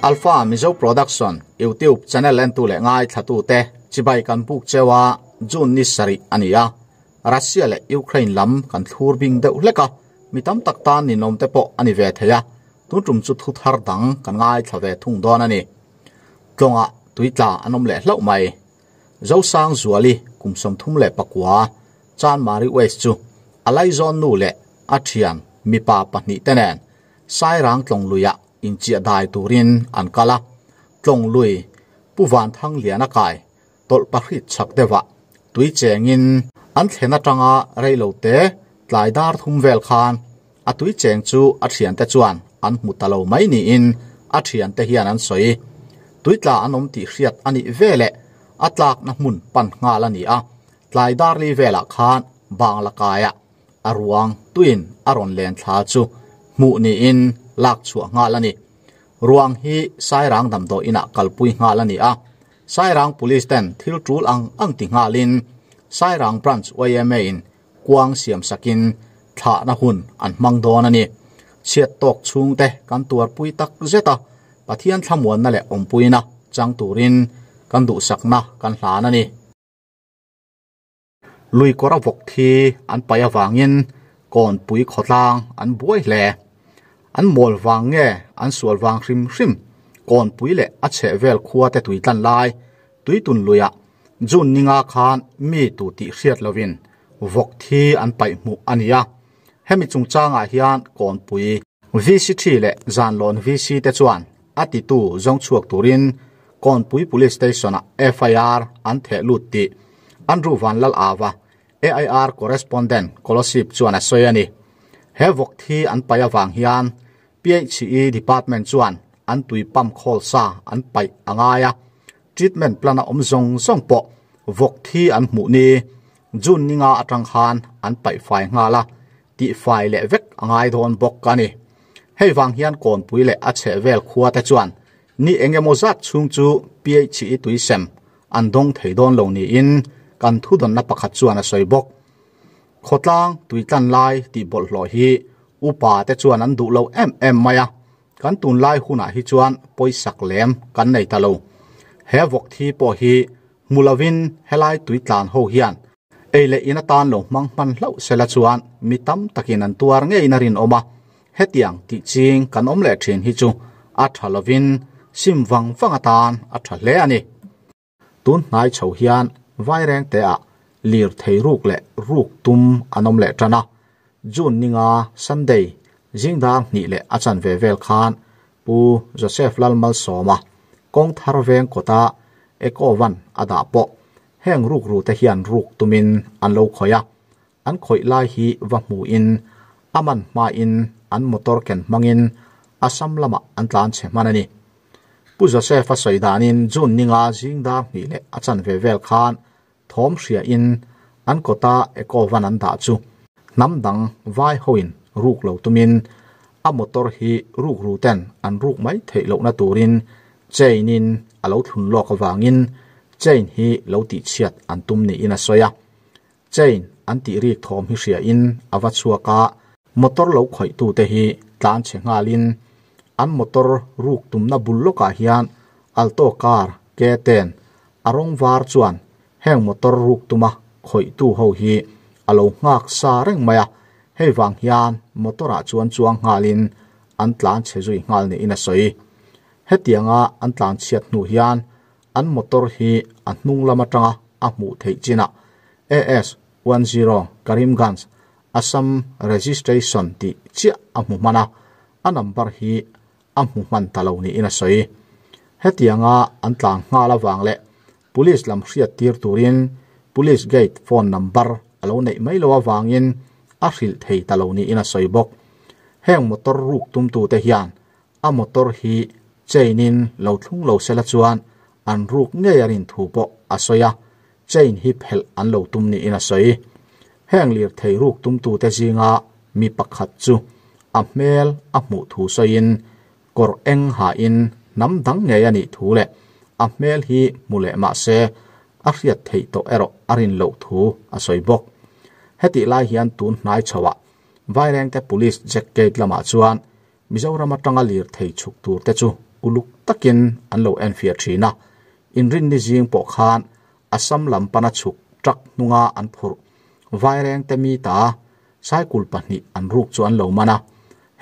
Alpha Mizo Production YouTube channel entu leh ngaithlatute chibai kan buk cheu a, June ni sarih a ni a, Russia leh Ukraine lam kan thlur bing deuh hlek a, mi tam tak tan ninawm te pawh a ni ve thei a, tun tum chu thu thar dang kan ngaithla ve thung dawn a ni. Tlawngah tuitla an awm leh hlauh mai. Zosang Zuali kum 34 Chanmari West chu a laizawn nu leh a thian mipa pahnih te nen Sairang tlawng luiah inchiah dai turin an kal a, tlawng lui Pu Vanthang Liana kai tawlh pahrit chak deuhah tui chengin an thlen atanga reilo te tlai dar thum vel khan a tui cheng chu a thiante chuan an hmu ta lo mai niin a thiante hian an sawi. Tui tla an awm tih hriat a nih veleh a tlakna hmun pan nghal a ni a, tlai dar li velah khan Bangla kaiah a ruang tuin a rawn len thla chu hmuh niin lak chhuah nghal a ni. Ruang hi Sairang damdawi inah kalpui nghal a ni a, Sairang Police ten thil tul ang ang ti nghalin Sairang Branch yma in kuang siam sakin thlahna hun an hmang dawn a ni. Chhiat tawk chhungte kan tuarpui tak zet a, Pathian thlamuanna leh awmpuina chang turin kan duhsakna kan hlan a ni. Lui kawr a vawk thi an paih avangin kawnpui khawtlang an buai hle. An mawl vang nge an sual vang hrim hrim kawnpui leh a chhehvel khua te tui tlan lai tuitun luiah June ninga khan mi tu tih hriat lovin vawk thi an paih hmuh a ni a. Hemi chungchangah hian kawnpui VC leh Zanlawn VC te chuan a titu zawng chhuak turin Kawnpui Police Station-ah FIR an theh lut tih Andrew Vanlal Ava, AIR Correspondent, Kolasib chuan a sawi a ni. He vawk thi an paih avang hian PHE Department chuan an tui pump khawl sa an paih a ngai a, treatment plan a awm zawng zawng pawh vawk thi an hmuh ni June ninga atang khan an paih fai nghal a, tihfai leh vek a ngai dawn bawk a ni. Hei vang hian Kawnpui leh a chhehvel khua te chuan ni eng emaw zat chhung chu PHE tuisem an dawng thei dawn lo niin kan thudawnna pakhat chuan a sawi bawk. Khawtlang tuitlan lai tih bawlhhlawh hi upa te chuan an duh lo em em mai a, kan tunlai hunah hi chuan pawisak lem kan nei ta lo. He vawk thi pawh hi hmu lovin helai tuitlan ho hian ei leh in atan lo hmang hman hlauh sela chuan mi tam takin an tuar ngeiin a rinawm a, hetiang tih ching kan awm leh thin hi chu a tha lovin sim vang vang atan a tha hle a ni. Tun hnai chho hian Vaireng te ah lir thei ruk leh ruk tum an awm leh tan a, June ninga Sunday zingdar hnih leh a chanve vel khan Pu Joseph Lalmalsawma kawng thar veng kawta Eco van a dah pawh heng ruk ru te hian ruk tumin an lo khawih a, an khawih lai hi va hmuhin a man hmain an motor ken hmangin Assam lamah an tlan chhe hman a ni. Pu Joseph a sawi danin June ninga zingdar hnih leh a chanve vel khan thawm hriain an kawta Eco van an dah chu hnam dang vai hoin ruk lo tumin a motor hi ruk ru ten an ruk mai theih lohna turin chain in a lo thlun lawk avangin chain hi lo tihchhiat an tum niin a sawi a. Chain an tih rik thawm hi hriain a va chhuak a, motor lo khawihtute hi tlan chhe nghalin an motor ruk tumna bul lawkah hian Alto car ke ten a rawng var chuan heng motor ruk tuma khawihtu ho hi a lo nghak sa reng mai a, hei vang hian motor ah chuan chuang nghalin an tlan chhe zui nghal niin a sawi. Hetianga an tlan chhiat hnu hian an motor hi a hnung lam atanga a hmuh theih chinah AS 10 Karimganj Assam Registration tih chiah a hmu hman a, a number hi a hmu hman ta lo niin a sawi. Hetianga an tlan nghal avang leh Police lam hriat tir turin Police Gate phone number a lo neih mai lo avangin a hrilh thei ta lo niin a sawi bawk. Heng motor ruk tumtute hian a motor hi chain in lo thlung lo sela chuan an ruk ngei a rin thu pawh a sawi a, chain hi phelh an lo tum niin a sawi. Heng lirthei ruk tumtute zinga mi pakhat chu a hmel a hmuh thu sawiin kawr eng hain hnam dang ngei a nih thu leh a hmel hi hmu leh mah se a hriat theih tawh erawh a rin loh thu a sawi bawk. Hetih lai hian tun hnai chhoah Vairengte Police Jack Gate lamah chuan Mizoram atanga lirthei chhuk tur te chu uluk takin an lo enfiah thin a. Inrinni zing pawh khan Assam lam pana chhuk truck hnunga an phurh Vairengte mi ta cycle pahnih an ruk chu an lo man a.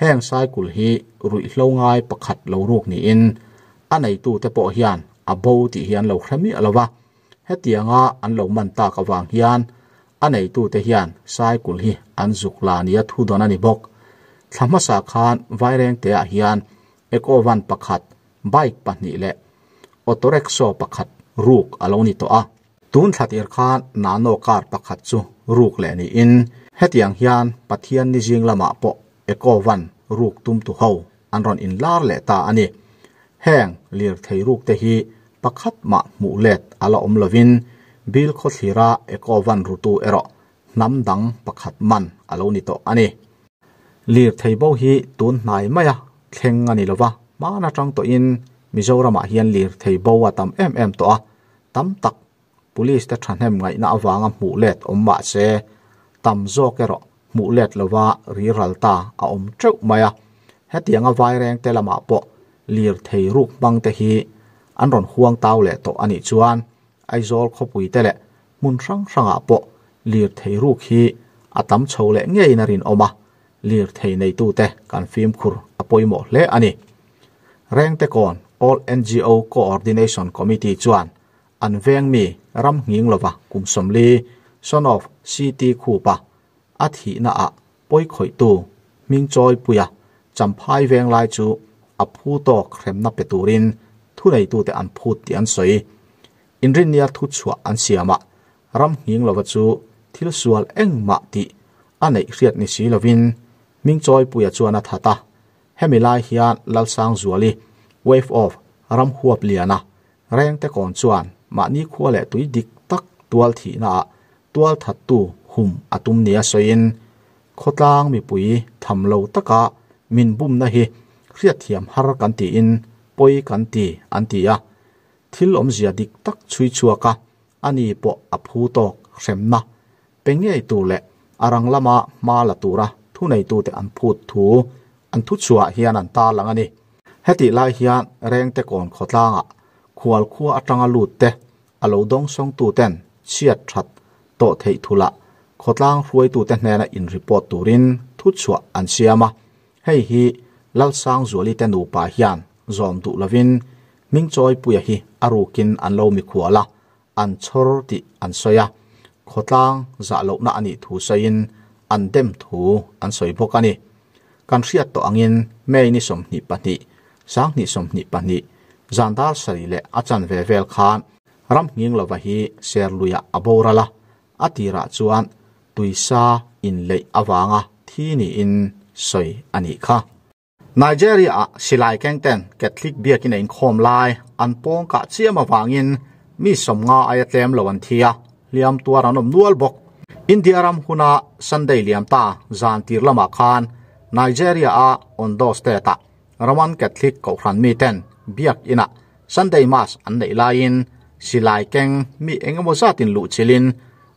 Heng cycle hi ruihhlo ngai pakhat lo ruk niin a neitute pawh hian a bo tih hi an lo hre miah lo va. Hetianga an lo man tak avang hian a neitute hian cycle hi an zuk la nia thu dawn a ni bawk. Thla hmasa khan Vairengteah hian Eco van pakhat, bike pahnih leh auto rickshaw pakhat ruk a lo ni tawh a. Tun thla tir khan Nano car pakhat chu ruk leh niin hetiang hian Pathian ni zing lamah pawh Eco van ruk tum tu ho an rawn inlar leh ta a ni. Heng lirthei ruk te hi pakhat mah hmuh let a la awm lovin Bill khawthlira Eco van rutu erawh hnam dang pakhat man a lo ni tawh a ni. Lirthei bo hi tun hnai maia thleng a ni lova, hman atang tawhin Mizoramah hian lirthei bo a tam em em tawh a, tam tak Police te thahnem ngaihna avanga hmuh let awm mah se, tam zawk erawh hmuh let lova riral ta a awm teuh mai a. Hetianga vairengte lamah pawh lirthei ruk hmang te hi an rawn huang tau leh tawh a nih chuan Aizawl khawpui te leh hmun hrang hrangah pawh lirthei ruk hi a tam chho leh ngeiin a rinawm a, lirthei neitute kan fimkhur a pawimawh hle a ni. Rengtekawn All NGO Coordination Committee chuan an veng mi ram nghing lova kum 40, son of CT Khupa a thihna ah pawi khawihtu hming chawi puia Champhai veng lai chu a phu tawk hremna pe turin thuneitute an phut tih an sawi. Inrinnia thu chhuah an siamah ram nghing lova chu thil sual engmah tih a neih hriat ni si lovin hming chawi puia chuan a that a. Hemi lai hian Lalsangzuali, Wave of Ramhuap Liana, Rengte kawn chuan mahni khua leh tui dik tak tual thihnaah tual thattu hum a tum nia sawiin, khawtlang mipui tham lo taka min bumna hi hriatthiam har kan tiin pawi kan ti an ti a. Thil awmzia dik tak chhui chhuak a, ani pawh a phu tawk hremna pe ngei tur leh a rang lama hma la tura thuneitute an phut thu an thuchhuah hian an tarlang a ni. Hetih lai hian Rengte kawn khawtlangah khual khua atanga lut te a lo dawngsawngtuten chhiat that tawh theih thulah khawtlang hruaitute hnena in report turin thuchhuah an siam a. Hei hi Lalsangzuali te nupa hian zawm duh lovin Hmingchawipuia hi a rukin an lo mikhual a, an chhawr tih an sawi a, khawtlang zah lohna a nih thu sawiin an dem thu an sawi bawk a ni. Kan hriat tawh angin May ni 22, 2022, zan dar sarih leh a chanve vel khan ram nghing lova hi Serluiah a boral a, a tirah chuan tuisa inleih avanga thi niin sawi a nih kha. Nigeria-ah silai kengten Catholic biakin a inkhawm lai an pawng kah chiam avangin mi 50 aia tlem lo an thi a, hliam tuar an awm nual bawk. India ram huna Sunday liam ta zan tir lamah khan Nigeria-a Ondo State-ah Roman Catholic kohhran miten biak inah Sunday Mass an neih laiin silai keng mi engemaw zatin luh chilhin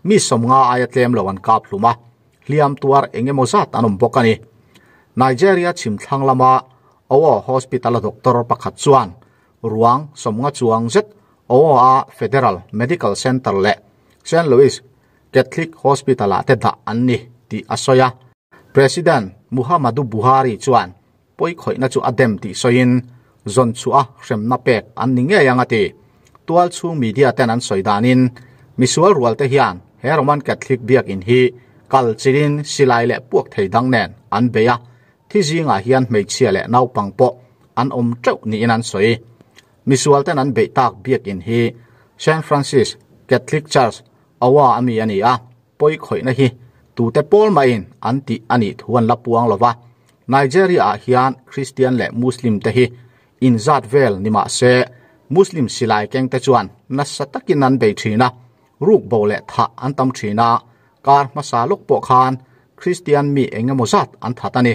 mi 50 aia tlem lo an kap hlum a, hliam tuar engemaw zat an awm bawk a ni. Nigeria chhimthlang lama Owo Hospital-a doctor pakhat chuan ruang 50 chuang zet Owo-a Federal Medical Center leh Saint Louis Catholic Hospital-ah te dah an ni tih a sawi a. President Muhammadu Buhari chuan pawi khawihna chu a dem tih sawiin zawn chhuah a hremna pek an ni ngei ang a ti. Tual chhung media ten an sawi danin misual rual te hian he Roman Catholic biakin hi kal chilin silai leh puak thei dang nen an bei a, thi zingah hian hmeichhia leh naupang pawh an awm teuh niin an sawi. Misual ten an beih tak biakin hi Saint Francis Catholic Church Owa a mi a ni a, pawi khawihna hi tute pawl mahin an tih a nih thu an la puang lo va. Nigeria-ah hian Christian leh Muslim te hi inzat vel ni mah se Muslim silai keng te chuan nasa takin an bei thin a, ruk bo leh thah an tam thin a, kar hmasa lawk pawh khan Christian mi eng emaw zat an that a ni.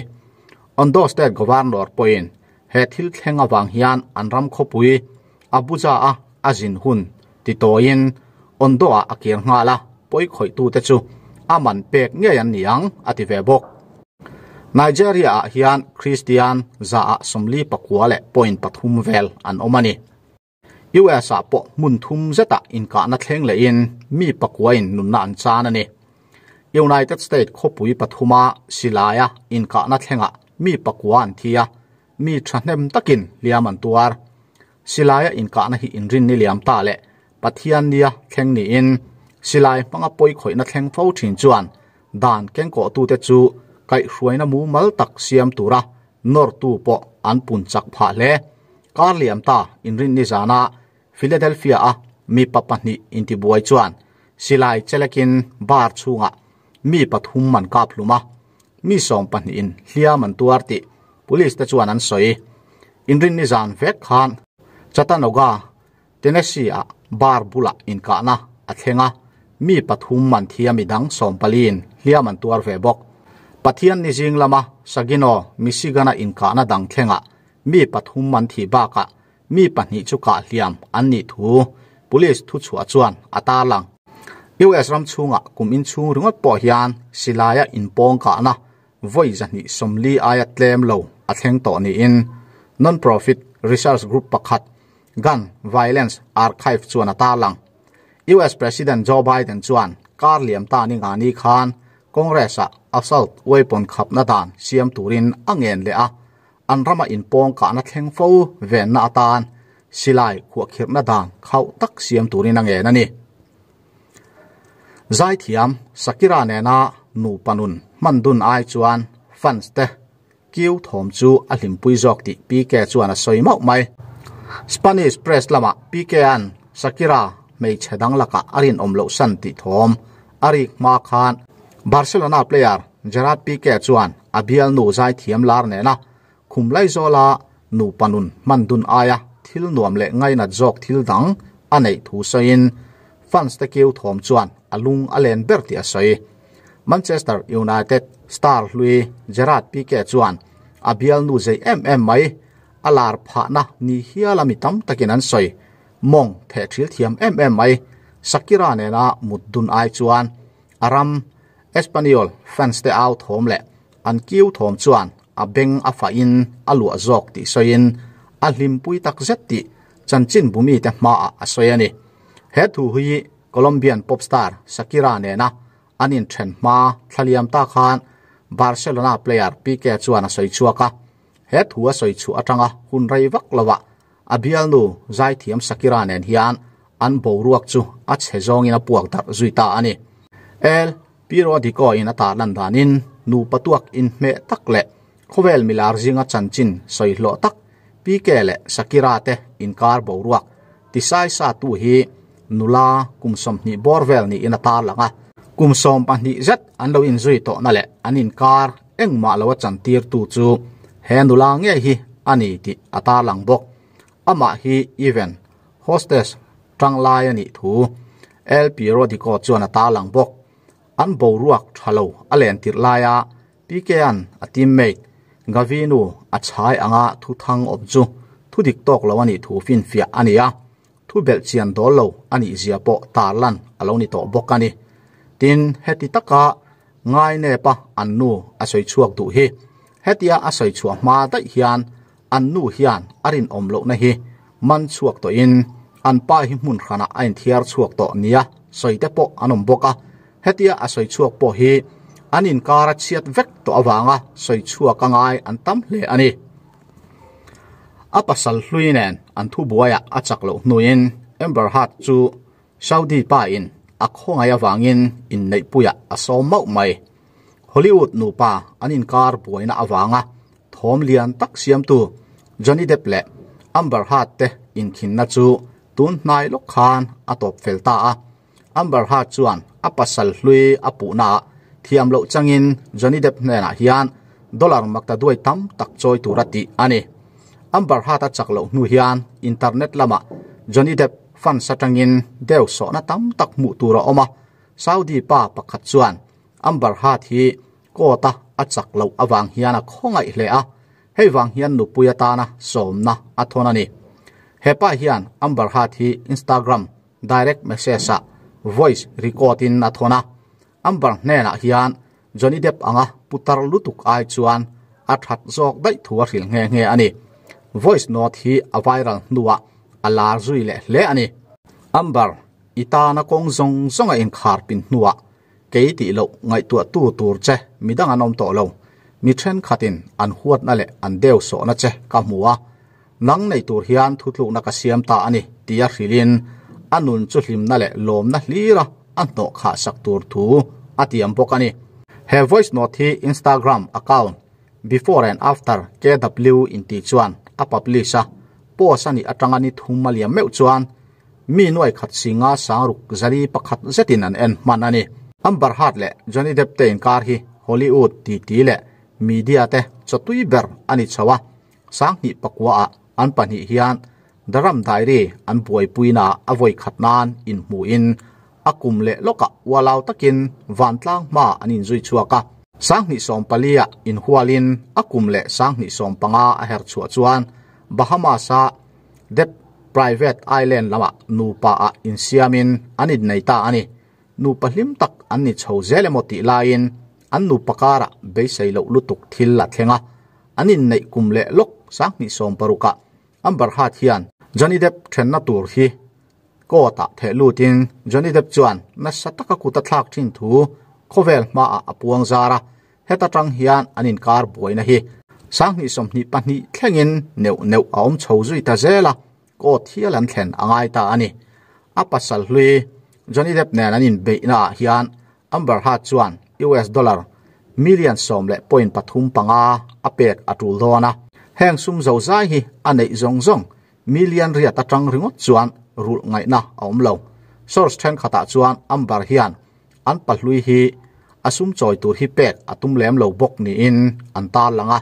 Ondo State Governor pawhin he thil thleng avang hian an ram khawpui Abuja-a a zin hun ti tawiin Ondo-ah a kir nghal a, pawi khawihtute chu a man pek ngei an ni ang a ti ve bawk. Nigeria ah hian Kristian 49 leh point pathum vel an awm a ni. US ah pawh hmun thum zetah inkahna thleng lehin mi pakuain nunna an chan a ni. United States khawpui pathuma silaia inkahna thlengah mi pakua an thi a, mi thahnem takin hliam an tuar. Silaia inkahna hi inrinni liam ta leh Pathian nia thleng niin silai hmanga pawi khawihna thleng fo thin chuan dan kengkawhtute chu kaihhruaina mumal tak siam tura nawrtu pawh an pun chak phah hle. Kar liam ta inrinni zana Philadelphia-a mipa pahnih intibuai chuan silai chelekin bar chhungah mi pathum an kap hlum a, mi sawm pahnihin hliam an tuar tih police te chuan an sawi. Inrinni zan vek khan Chattanooga, Tennessee-ah bar bulah inkahna a thleng a, mi pathum an thi a midang sawm paliin hliam an tuar ve bawk. Pathian ni zing lama Saginaw, Michigan-a inkahna dang thlengah mi pathum an thih bakah mi pahnih chu kah hliam an nih thu police thuchhuah chuan a tarlang. US ram chhungah kum inchhung ringawt pawh hian silaia inpawng kahna vawi 240 aia tlem lo a thleng tawh niin non-profit research group pakhat Gun Violence Archive chuan a tarlang. US President Joe Biden chuan kar liam ta ni nga ni khan Congress-ah assault weapon khapna dan siam turin a ngen leh a, an rama inpawng kahna thleng fo venna atan silai khuahkhirhna dan khauh tak siam turin a ngen a ni. Zaithiam Shakira nena nupa nun hman dun ai chuan fans te kiu thawm chu a hlimpui zawk tih Pique chuan a sawi mauh mai. Spanish press lamah Pique-a'n Shakira hmeichhe dang lakah a rinawm loh san tih thawm a rik hma khan Barcelona player Gerard Pique chuan a bialnu zaithiam lar nena khum laizawla nupa nun hman dun aia thil nuam leh ngainat zawk thil dang a neih thu sawiin fans te kiu thawm chuan a lung a len ber tih a sawi. Manchester United star hlui Gerard Pique chuan a bialnu zei em em mai a lar phahna ni hiala mi tam takin an sawi. Mawng theh thil thiam em em mai Shakira nena mut dun ai chuan a ram Espanyol fans te au thawm leh an kiu thawm chuan a beng a fahin a luah zawk tih sawiin a hlimpui tak zet tih chanchin bumi te hmaah a sawi a ni. He thu hi Colombian pop star Shakira nena an inthen hma thlaliam ta khan Barcelona player Pique chuan a sawi chhuak a. He thu a sawi chhuah atanga hun rei vak lovah a bialnu zaithiam Shakira nen hian an boruak chu a chhe zawngin a puak darh zui ta a ni. El Periodico in a tarlan danin nupa tuak inhmeh tak leh khawvel milar zinga chanchin sawi hlawh tak Pique leh Shakira te inkar boruak tisai sa tu hi nula kum 20 bawr vel niin a tarlang a. Kum 12 zet an lo inzui tawhna leh an inkar engmah lo a chantir tu chu he nula nge hi a ni tih a tarlang bawk. Amah hi event hostess tanglai a nih thu El Periodico chuan a tarlang bawk. An boruak thalo a len tirh laia Pique-a'n a teammate Gavinu a chhai anga thu thang awm chu thu dik tawk lo a nih thu finfiah a ni a, thu belh chian dawl lo a nih zia pawh tarlan a lo ni tawh bawk a ni. Tin, heti taka ngai nepa an nu a sawi chhuak duh hi hetia a sawi chhuah hma daih hian an nu hian a rinawm lohna hi man chhuak tawhin an pa hi hmun hranah a inthiar chhuak tawh nia sawi te pawh an awm bawk a. Hetia a sawi chhuak pawh hi an inkar a chhiat vek tawh awanga sawi chhuak a ngai an tam hle a ni. A pasal hlui nen an thu buaiah a chak loh hnuin Amber Heard chu Saudi pa in a khawngaih awangin inneihpuiah a sawm mauh mai. Hollywood nupa an inkar buaina awanga thawm lian tak siamtu Johnny Depp leh Amber Heard te inkhinna chu tun hnai lawk khan a tawp fel ta a. Amber Heard chuan a pasal hlui a puhnaah thiam loh changin Johnny Depp hnenah hian dollar makta duai tam tak chawi tur a tih a ni. Amber Heard a chak loh hnu hian internet lamah Johnny Depp fans atangin deu sawhna tam tak hmuh tur a awm a. Saudi pa pakhat chuan Amber Heard hi court-a a chak loh awang hian a khawngaih hle a, hei wang hian nupui atana sawmna a thawn a ni. He pa hian Amber Heard hi Instagram direct message-ah voice record-in a thawn a. Amber hnenah hian Johnny Depp anga putar lutuk ai chuan a that zawk daih thu a hrilh nghe nghe a ni. Voice note hi a viral hnuah a lar zui leh hle a ni. Amber, i tana kawng zawng zawng a inkhar pin hnuah kei tih loh ngaihtuahtu tur che midang an awm tawh lo. Mi thenkhatin an huatna leh an deuhsawhna che ka hmu a, nang nei tur hian thutlukna ka siam ta a ni tia hrilhin a nun chu hlimna leh lawmna hlira a hnawh khah sak tur thu a tiam bawk a ni. He voice note hi Instagram account Before and After KW inti chuan a publish a, post a nih atanga ni thum a liam meuh chuan mi nuai khat singa sangruk zali pakhat zetin an en hman a ni. Amber Heard leh Johnny Depp te inkar hi Hollywood titi leh media te chawtui ber a ni chho a, 2004 ah an pahnih hian The Rum Diary an buaipuina a vawi khat nan inhmuhin a kum leh lawkah ualau takin vantlang hma an inzui chhuak a. 2014 ah inhualin a kum leh 2015 a her chhuah chuan Bahamas-a Depp Private Island lamah nupa ah insiamin an innei ta a ni. Nupa hlim tak an ni chho zel emaw tih laiin an nupa karah beisei loh lutuk thil a thleng a. An inneih kum leh lawk 2016 ah Amber Heard hian Johnny Depp thenna tur hi court ah theh lutin Johnny Depp chuan nasa taka kut a thlak thin thu khawvel hmaah a puang zar a, heta tang hian an inkar buaina hi 2022 thlengin neuh neuh a awm chho zui ta zel a, court hial an thlen a ngai ta a ni. A pasal hlui Johnny Depp nen an inbeihna ah hian Amber Heard chuan US dollar million 10.35 a pek a tul dawn a, heng sum zo zai hi a neih zawng zawng million riat atang ringawt chuan rulh ngaihna a awm lo. Source thenkhatah chuan Amber hian an pahlui hi a sum chawi tur hi pek a tum lem lo bawk niin an tar lang a,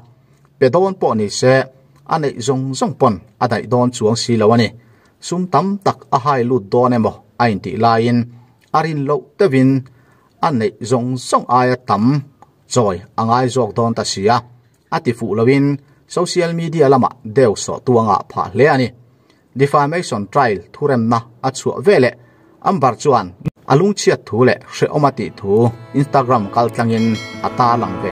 pe dawn pawh ni se a neih zawng zawng pawn a daih dawn chuang si lo a ni. Sum tam tak a hai lut dawn emaw a intih laiin a rin loh deuhin a neih zawng zawng aia tam chawi a ngai zawk dawn ta si a, a ti fuh loin social media lamah deuh sawh tuanga phah hle a ni. Defamation trial thuremna a chhuah veleh Amber chuan a lungchhiat thu leh hrehawm a tih thu Instagram kaltlangin a tarlang ve.